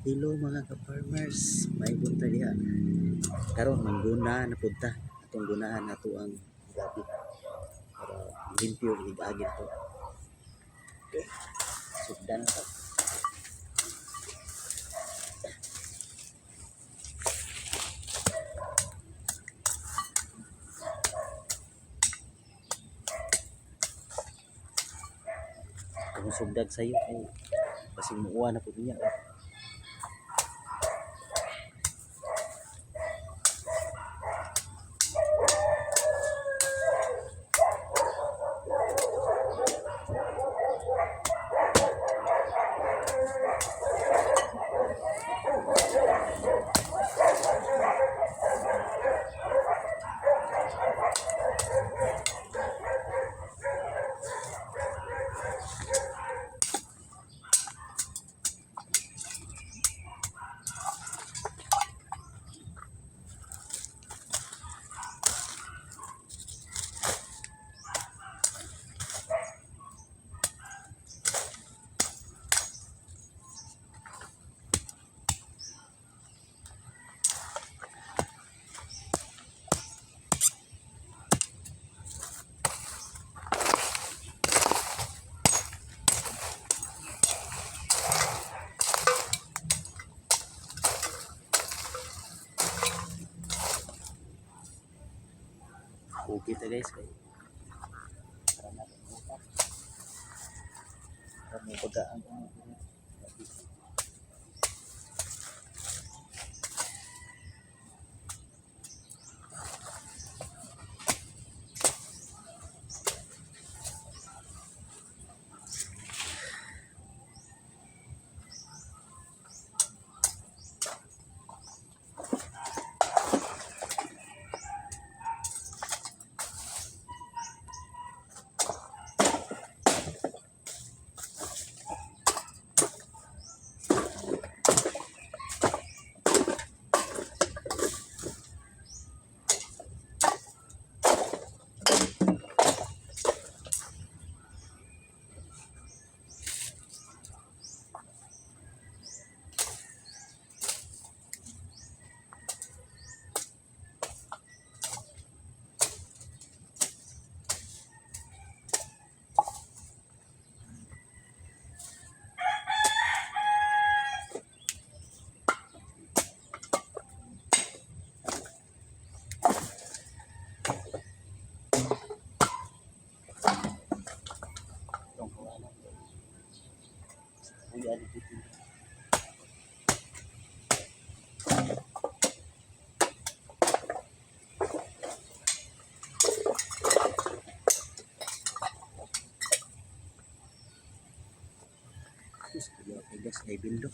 Hello, mga ka-farmers, may buntag diha. Karon mangguna na pud ta. Atong gunahan ato ang gabi para limpyo inig agi to. Okay. Sugdan ta. Kung sugdag sayo kay basig muuwa na pud niya. Okay ta, guys, kay para na mo para mo baga ang gabi. Itong kawalan. Uy, ali dito. Sus, kay gas ay bildo.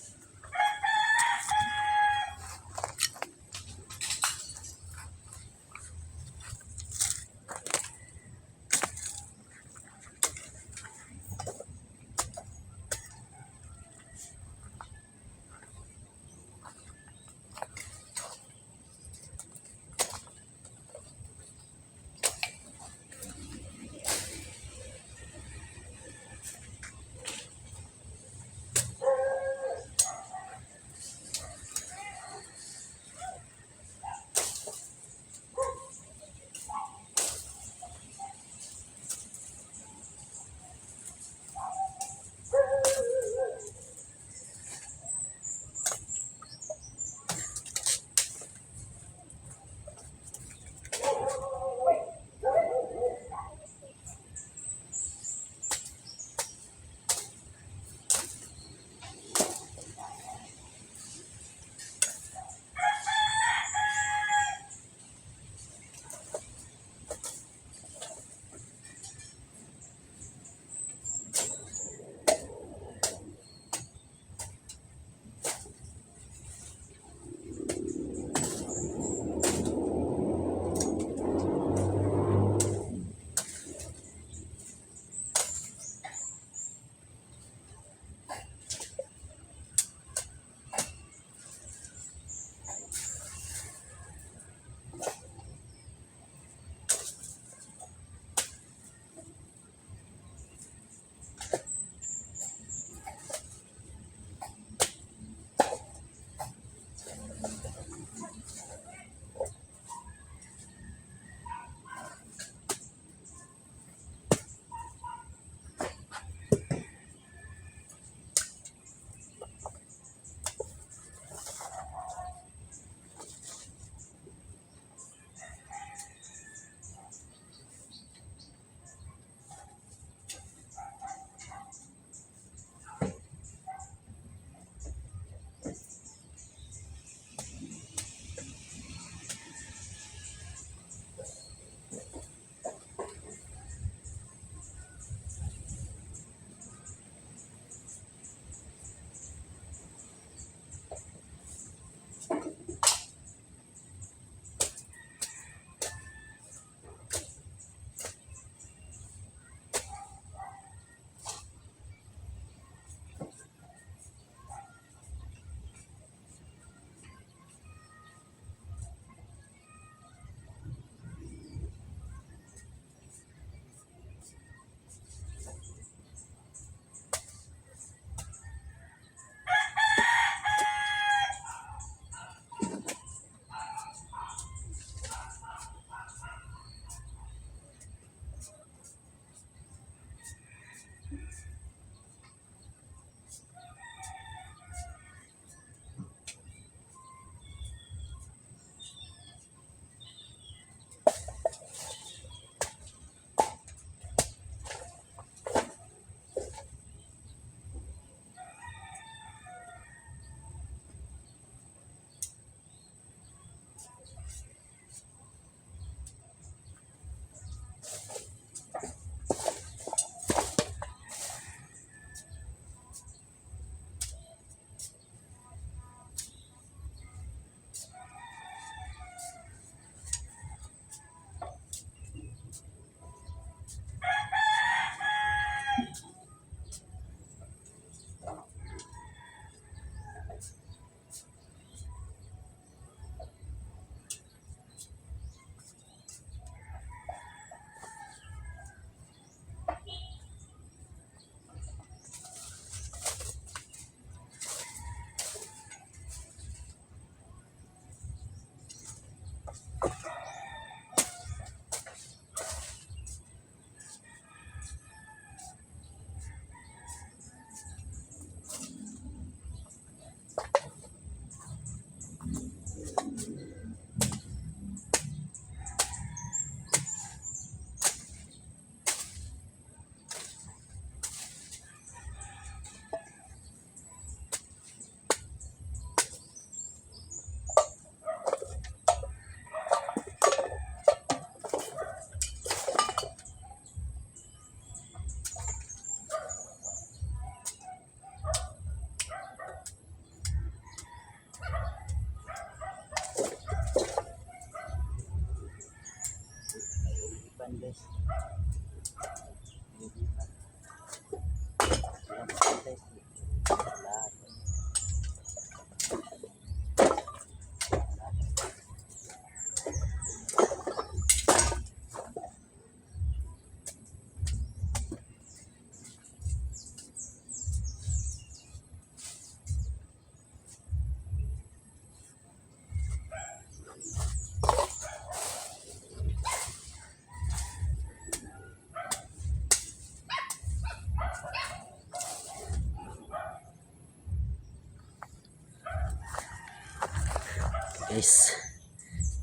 Guys,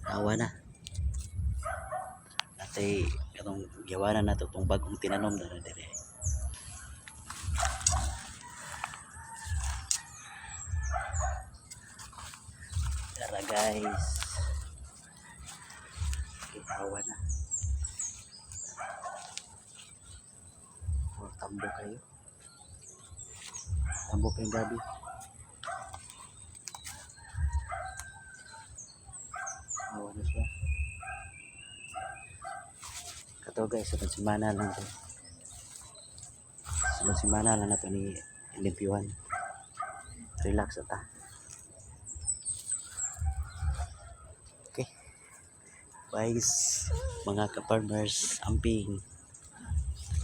awa na. Atay katong giwanan nato tong bagong tinanom na dire. Tara, guys. Okay, awa na. Oh, tambo kayo. Tambo kayong gabi. Awa na siya. Kato, guys, sunod semana lang to. Sunod semana lang na to ni limpyuhan. Relax ata. Okay. Bye, mga ka-farmers. Amping.